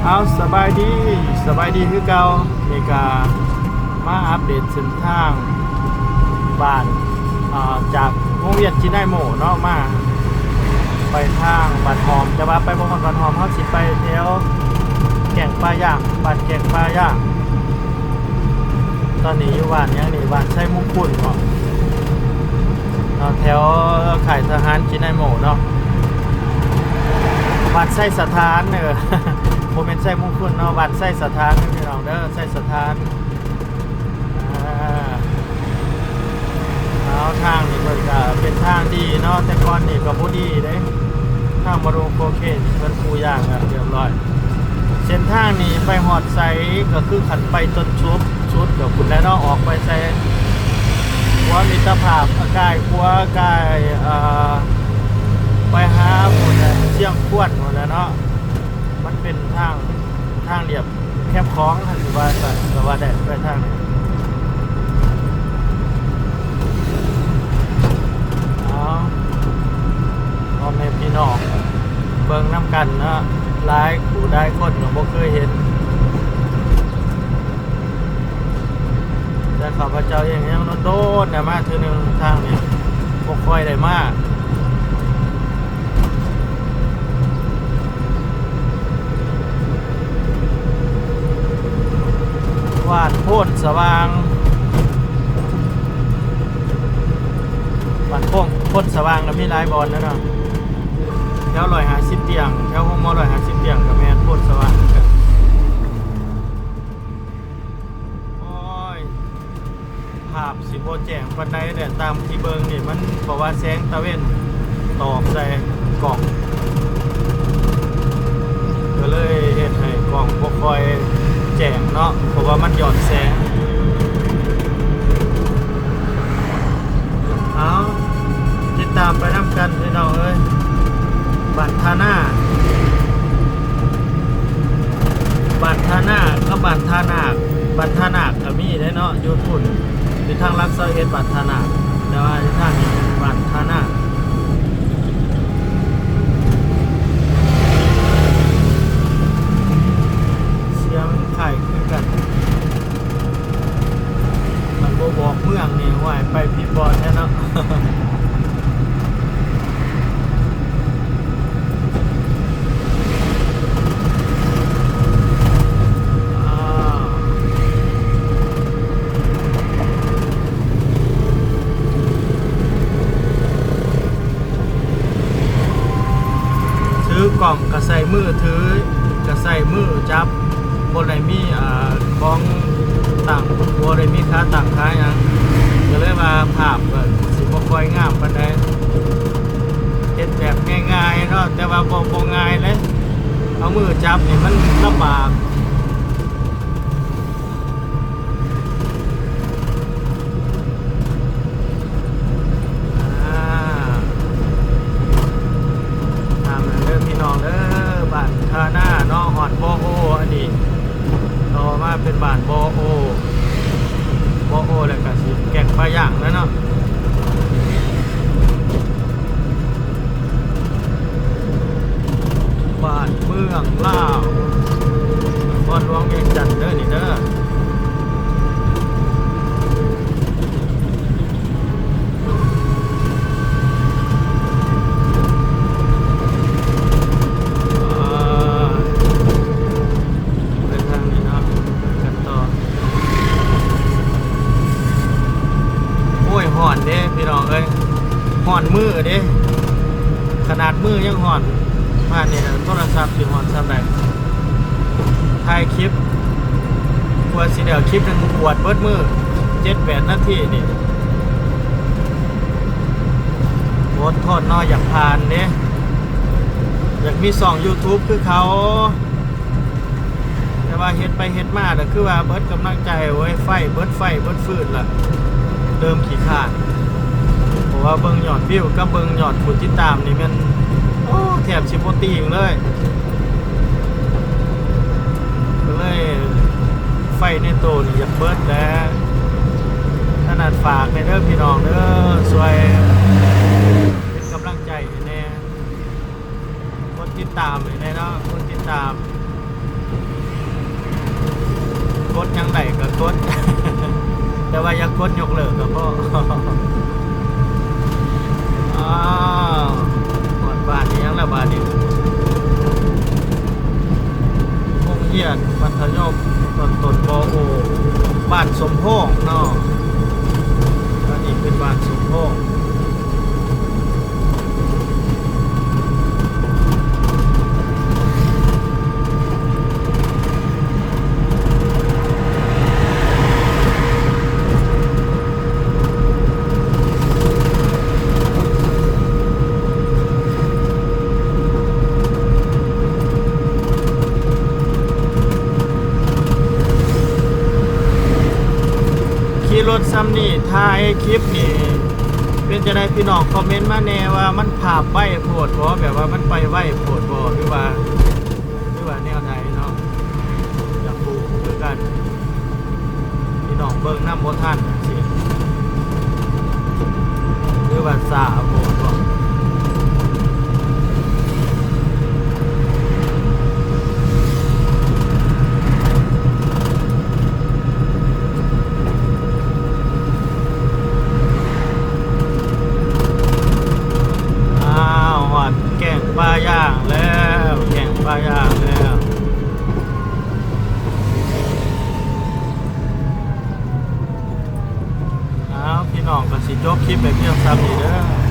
ເອົາ ສະບາຍດີ ສະບາຍດີຄືເກົ່າ. ນີ້ກະມາອັບເດດເສັ້ນທາງບ້ານ ອ່າ ຈາກວົງວຽນຈິນາຍໂມເນາະ ມາໄປທາງບ້ານຫອມ, ແຕ່ວ່າໄປບໍ່ຮອດບ້ານຫອມ, ເຮົາຊິໄປແຖວແກ້ງປ່າຢາງ, ບ້ານແກ້ງປ່າຢາງ. ຕອນນີ້ຢູ່ບ້ານຫຍັງນີ້ ບ້ານໄຊມຸງຄຸນເນາະ ເນາະ ແຖວຄ້າຍທະຫານຈິນາຍໂມເນາະ ບ້ານໄຊສະຖານ. ເອີ ບໍ່ແມ່ນໄຊມຸງຄຸນເນາະ ບ້ານໄຊສະຖານເດີພີ່ນ້ອງເດີ ໄຊສະຖານ. ອ່າ ເອົາ ທາງນີ້ເພິ່ນກະເປັນທາງດີເນາະ ແຕ່ກ່ອນນີ້ກະບໍ່ດີເດ້ ທາງມະໂນໂຄເຄນ ເພິ່ນປູຢາງກະຮຽບຮ້ອຍ. ເສັ້ນທາງນີ້ໄປຮອດໃສ ກະຄືຄັນໄປຈົນສຸດ ສຸດກະພຸ້ນແຫຼະເນາະ ອອກໄປໃສ່ຂົວມິດຕະພາບ ກາຍຂົວ ກາຍ ເອີ ໄປຫາພຸ້ນແຫຼະ ຊຽງຄວນພຸ້ນແຫຼະເນາະ. ມັນເປັນທາງ ທາງລຽບແຄມຂອງ ຄັນຊິວ່າຊັ້ນກະວ່າໄດ້ ໄປທາງນີ້. ເອົາ ພໍ່ແມ່ພີ່ນ້ອງເບິ່ງນຳກັນເນາະ ຫຼາຍຜູ້ຫຼາຍຄົນກະບໍ່ເຄີຍເຫັນ ແຕ່ຂ້າພະເຈົ້າເອງຍັງໂດນໆ ໄດ້ມາເທື່ອໜຶ່ງ ທາງນີ້ບໍ່ຄ່ອຍໄດ້ມາ. ບ້ານໂພນສະຫວ່າງ ບ້ານໂພນ ໂພນສະຫວ່າງກະມີຫຼາຍບ່ອນເນາະ ແຖວຮ້ອຍຫ້າສິບຕຽງ ແຖວໂຮງໝໍຮ້ອຍຫ້າສິບຕຽງກະແມ່ນໂພນສະຫວ່າງຄືກັນ. ໂອ້ຍ ພາບຊິບໍ່ແຈ້ງປານໃດແຫຼະ ຕາມທີ່ເບິ່ງນີ້ມັນ ເພາະວ່າແສງຕາເວັນຕອກໃສ່ກ້ອງ ກະເລີຍເຮັດໃຫ້ກ້ອງບໍ່ຄ່ອຍແຈ້ງເນາະ ເພາະວ່າມັນຍ້ອນແສງ. ເອົາ ຕິດຕາມໄປນຳກັນພີ່ນ້ອງເອີຍ ບ້ານທ່ານາ ບ້ານທ່ານາກັບບ້ານທ່ານາກ ບ້ານທ່ານາກກະມີເດ້ເນາະ ຢູ່ພຸ້ນ ຢູ່ທາງຫຼັກຊາວເອັດ ບ້ານທ່ານາກ ແຕ່ວ່າຢູ່ທາງນີ້ບ້ານທ່ານາ ສຽງຄ້າຍຄືກັນ. ມັນບໍ່ບອກເມືອງນີ້ ໂອ້ຍ ໄປຜິດບ່ອນແທ້ເນາະ. ຖືກ້ອງກະໃຊ້ມືຖື ກະໃຊ້ມືຈັບ ບໍ່ໄດ້ມີ ອ່າ ຂອງຕັ້ງ ບໍ່ໄດ້ມີຂາຕັ້ງຂາຫຍັງ ກະເລີຍວ່າພາບກະຊິບໍ່ຄ່ອຍງາມປານໃດ. ເຮັດແບບງ່າຍໆເນາະ ແຕ່ວ່າບໍ່ ບໍ່ງ່າຍເດ້ ເອົາມືຈັບນີ້ມັນລຳບາກ. ອ່າ ຕາມນັ້ນເດີພີ່ນ້ອງເດີ ບ້ານທ່ານາເນາະ ຮອດບໍ່ໂອ ອັນນີ້ຕໍ່ມາເປັນບ້ານບໍ່ໂອ ບໍ່ໂອ ແລ້ວກະຊິແກ້ງປ່າຢາງແລ້ວເນາະ. ບ້ານເມືອງລາວ ນະຄອນຫຼວງວຽງຈັນເດີນີ້ເດີ. ໄປທາງນີ້ເນາະ ກັນຕໍ່. ໂອ້ຍ ຮ້ອນເດ້ພີ່ນ້ອງເອີຍ ຮ້ອນມືເດ້ ຂະໜາດມືຍັງຮ້ອນ ປານນີ້ລະ ໂທລະສັບຊິຮ້ອນສ່ຳໃດ. ຖ່າຍຄລິບ ກວ່າຊິໄດ້ຄລິບໜຶ່ງ ປວດເບິດມື້ ເຈັດແປດນາທີນີ້. ອົດທົນເນາະ ຢາກຜ່ານເດ້ ຢາກມີຊ່ອງຢູທູບຄືເຂົາ. ແຕ່ວ່າເຮັດໄປເຮັດມາລະຄືວ່າເບິດກຳລັງໃຈເວີຍ ໄຟເບິດໄຟເບິດຟືນລະ ເລີ່ມຂີ້ຄ້ານ ເພາະວ່າເບິ່ງຍອດວິວກັບເບິ່ງຍອດຜູ້ຕິດຕາມນີ້ແມ່ນ ໂອ້ ແທບຊິບໍ່ຕີງເລີຍ ກະເລີຍໄຟໃນໂຕນີ້ຢາກເບິດແຫຼະ. ສະນັ້ນຝາກແດ່ເດີພີ່ນ້ອງເດີ ຊ່ວຍເປັນກຳລັງໃຈໃຫ້ແດ່. ກົດຕິດຕາມໃຫ້ແດ່ເນາະ ກົດຕິດຕາມ ກົດຫຍັງໄດ້ກໍກົດ ແຕ່ວ່າຢ່າກົດຍົກເລີກກໍພໍ. ອ້າວ ຮອດບ້ານອີ່ຫຍັງລະບາດນີ້ ໂຮງຮຽນມັດທະຍົມຕົ້ນຕົ້ນບໍ່ໂອ ບ້ານສົມໂພງເນາະ. ອັນນີ້ເປັນບ້ານສົມໂພງ. ຂີ່ລົດສ່ຳນີ້ ຖ່າຍຄລິບນີ້ ເປັນຈັ່ງໃດ ພີ່ນ້ອງຄອມເມັນມາແດ່ວ່າມັນພາບໄວໂພດບໍ່ ແບບວ່າມັນໄປໄວໂພດບໍ່ ຫຼືວ່າ ຫຼືວ່າແນວໃດເນາະ ຢາກຮູ້ຄືກັນ ພີ່ນ້ອງເບິ່ງນຳບໍ່ທັນຈັ່ງຊີ້ ຫຼືວ່າຊ້າໂພດບໍ່. ອ້າວ ຮອດແກ້ງປ່າຢາງແລ້ວ ແກ້ງປ່າຢາງແລ້ວ. ອ້າວ ພີ່ນ້ອງ ກໍຊິຈົບຄລິບໄປພຽງສ່ຳນີ້ເດີ.